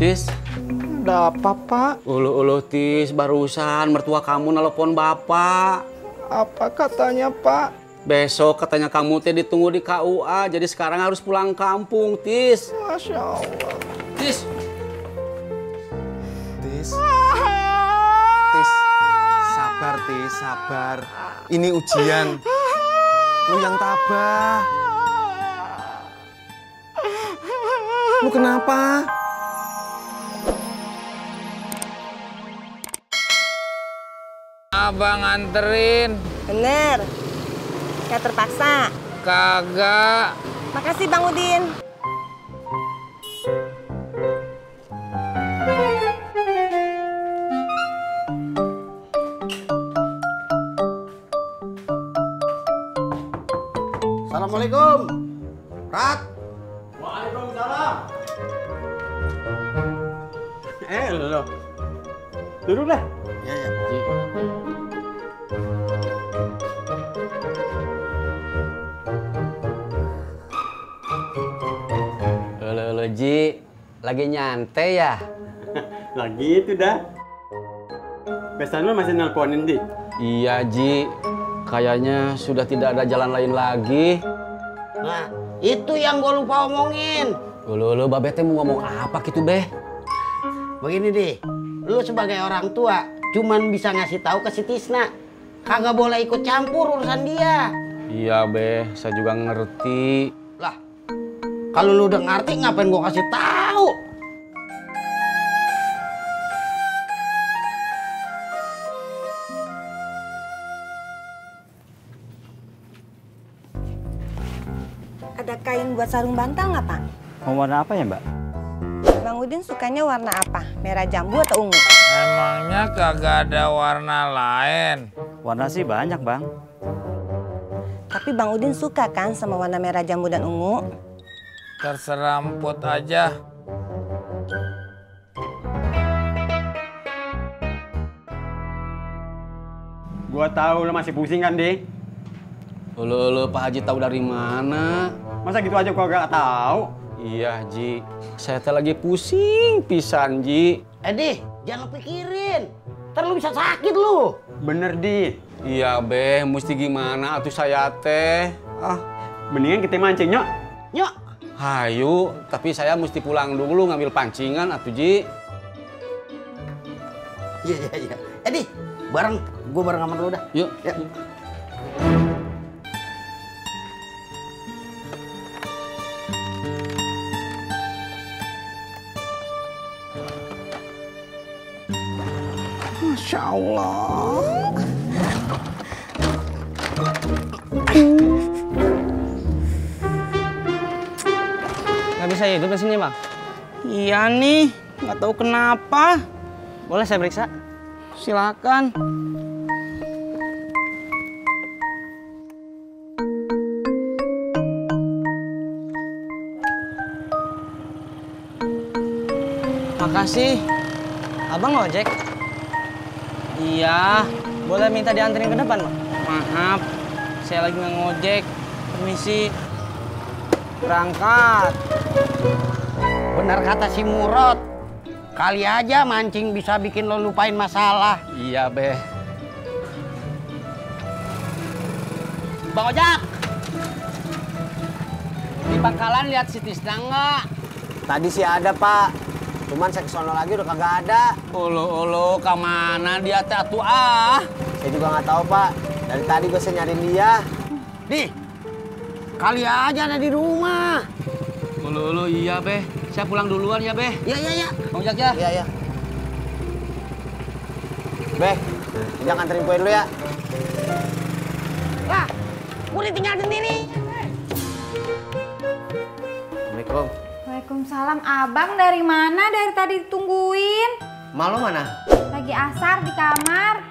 Tis. Ada apa, Pak? Uluh Tis, barusan mertua kamu nelpon bapak. Apa katanya, Pak? Besok katanya kamu teh ditunggu di KUA, jadi sekarang harus pulang kampung, Tis. Masya Allah. Tis. Tis. Tis. Sabar, Tis, sabar. Ini ujian. Lu yang tabah. Lu kenapa? Abang anterin. Bener. Gak terpaksa. Kagak. Makasih Bang Udin. Assalamualaikum. Rat. Waalaikumsalam. Lo. Duduk dah. Ya, ya. Halo Ji, lagi nyantai ya? Lagi itu dah. Pesan lu masih nelponin, Di? Iya Ji, kayaknya sudah tidak ada jalan lain lagi. Nah, itu yang gue lupa omongin. Ulu, Babe teh mau ngomong apa gitu, Beh? Begini, Di. Lu sebagai orang tua cuman bisa ngasih tahu ke si Tisna. Kagak boleh ikut campur urusan dia. Iya, Beh, saya juga ngerti. Lah, kalau lu udah ngerti ngapain gua kasih tahu? Ada kain buat sarung bantal nggak, Pak? Mau warna apa ya, Mbak? Bang Udin sukanya warna apa? Merah jambu atau ungu? Emangnya kagak ada warna lain? Warna sih banyak, Bang. Tapi Bang Udin suka kan sama warna merah jambu dan ungu? Terserah emput aja. Gua tahu lo masih pusing kan, Di? Ulu, Pak Haji tahu dari mana? Masa gitu aja gua gak tahu? Iya, Ji. Saya teh lagi pusing pisan, Ji. Di, jangan pikirin. Ntar lu bisa sakit lu. Bener, Di. Iya, Beh, mesti gimana atuh saya teh? Mendingan kita mancing, nyok. Nyok. Hayu, tapi saya mesti pulang dulu ngambil pancingan atuh, Ji. Iya, iya, iya. Di, gua bareng sama lu dah. Yuk. Ya. Masya Allah. Nggak bisa hidup di sini, Bang? Iya nih, nggak tahu kenapa. Boleh saya periksa? Silakan. Makasih. Abang ngojek? Iya, Boleh minta dianterin ke depan, Bang? maaf. Saya lagi nggak ngojek. Permisi. Berangkat. Benar kata si Murad. Kali aja mancing bisa bikin lo lupain masalah. Iya, Beh. Bang Ojak. Di pangkalan lihat si Tisna nggak? Tadi sih ada, Pak. Cuman saya kesono lagi udah kagak ada. Ulu, kemana dia teh atuh ah? Saya juga nggak tahu, Pak. Dari tadi gue nyariin dia. Di, kali aja ada di rumah. Ulu, iya, Beh. Saya pulang duluan ya, Beh. Iya, iya, iya. Bang Ojak ya? Iya, iya. Beh, jangan anterin kue dulu ya. Lah, gue ditinggal sendiri. Assalamualaikum. Waalaikumsalam. Abang dari mana? Dari tadi ditungguin. Malu mana? Lagi asar di kamar.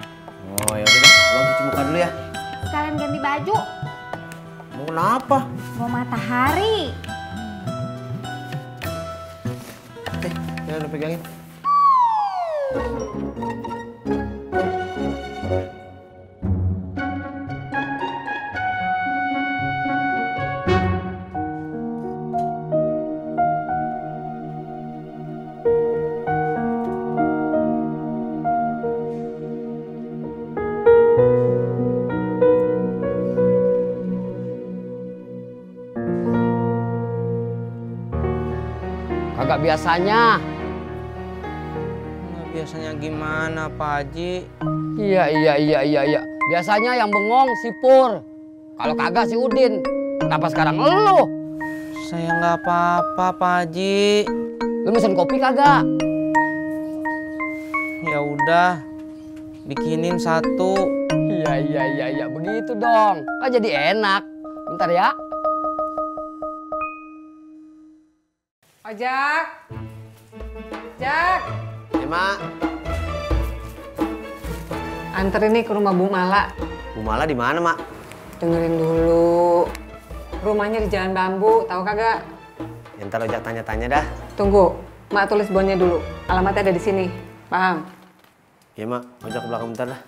Oh, ya udah deh. Abang cuci muka dulu ya. Sekalian ganti baju. Mau kenapa? Mau matahari. Ya udah pegangin. biasanya. Nggak biasanya gimana, Pak Haji? Iya. Biasanya yang bengong si Pur. Kalau kagak si Udin. Kenapa sekarang elu? Saya nggak apa-apa, Pak Haji. Lu mesen kopi kagak? Ya udah, bikinin satu. Iya, begitu dong. Kan jadi enak. Bentar ya. Ojak. Jak. Ya, Mak. Anter ini ke rumah Bu Mala. Bu Mala di mana, Mak? Dengerin dulu. Rumahnya di Jalan Bambu, tahu kagak? Ya, ntar ojak tanya-tanya dah. Tunggu, Mak tulis bonnya dulu. Alamatnya ada di sini. Paham? Ya, Mak. Ojak ke belakang bentar dah.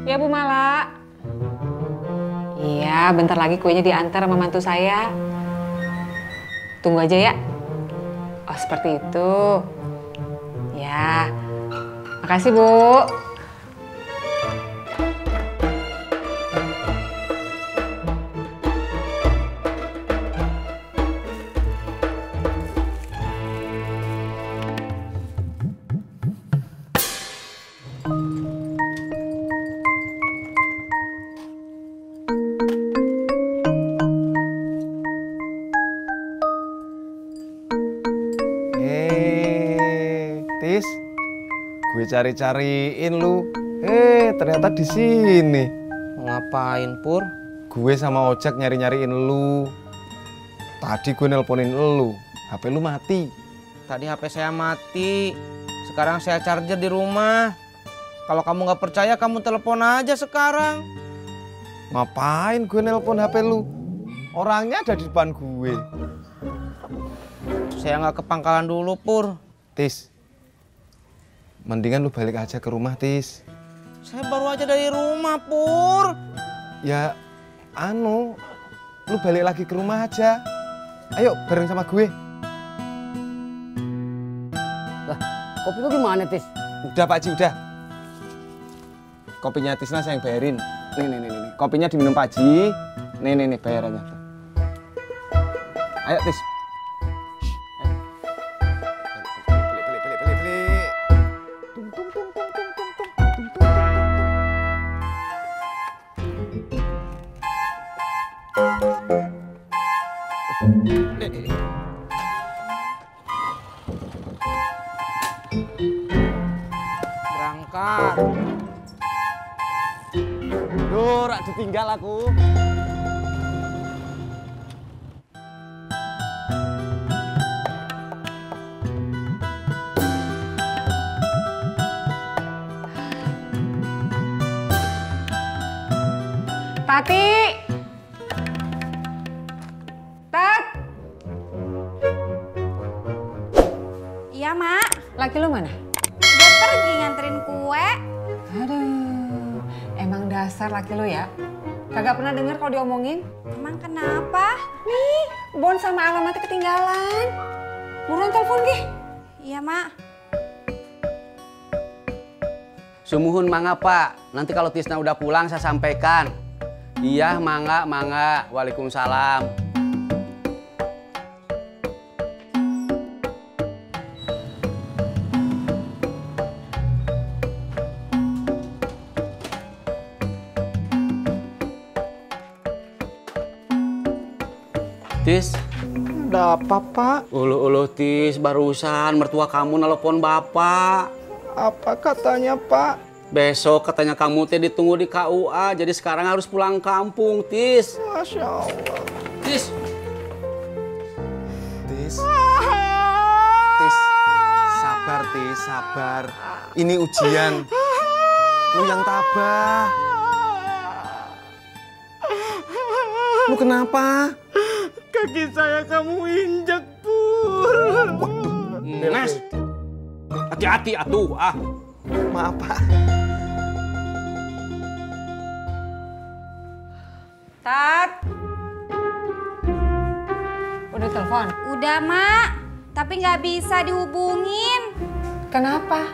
Ya Bu Mala. Iya, bentar lagi kuenya diantar sama mantu saya. Tunggu aja ya. Oh, seperti itu. Ya. Makasih, Bu. Tis, gue cari-cariin lu. Ternyata di sini. Ngapain, Pur? Gue sama ojek nyari-nyariin lu. Tadi gue nelponin lu, HP lu mati. Tadi HP saya mati. Sekarang saya charger di rumah. Kalau kamu nggak percaya, kamu telepon aja sekarang. Ngapain gue nelpon HP lu? Orangnya ada di depan gue. Saya nggak ke pangkalan dulu, Pur. Tis, mendingan lu balik aja ke rumah, Tis. Saya baru aja dari rumah, Pur. Ya, lu balik lagi ke rumah aja. Ayo, bareng sama gue. Lah, kopi lu gimana, Tis? Udah, Pak Haji, udah. Kopinya Tisna saya yang bayarin. Nih. Kopinya diminum Pak Haji. Nih, bayarannya. Ayo, Tis. Berangkat. Duh, rak ditinggal aku. Tati! Tat! Iya, Mak. Laki lu mana? Dia pergi nganterin kue. Aduh, emang dasar laki lu ya. Kagak pernah denger kalau diomongin. Emang kenapa? Nih, bon sama alamatnya ketinggalan. Buruan telepon, Gih. Iya, Mak. Sumuhun mangga, Pak. Nanti kalau Tisna udah pulang saya sampaikan. Iya, mangga. Waalaikumsalam. Tis, Ada apa, Pak? uluh Tis, barusan mertua kamu nelpon Bapak. Apa katanya, Pak? Besok katanya kamu teh ditunggu di KUA, jadi sekarang harus pulang kampung, Tis. Masya Allah. Tis. Tis, sabar, Tis, sabar. Ini ujian. Lu yang tabah. Lu kenapa? Kaki saya kamu injak, Pur. Mas, hati-hati atuh, Maaf, Pak. Tat! Udah telepon? Udah, Mak. Tapi nggak bisa dihubungin. Kenapa?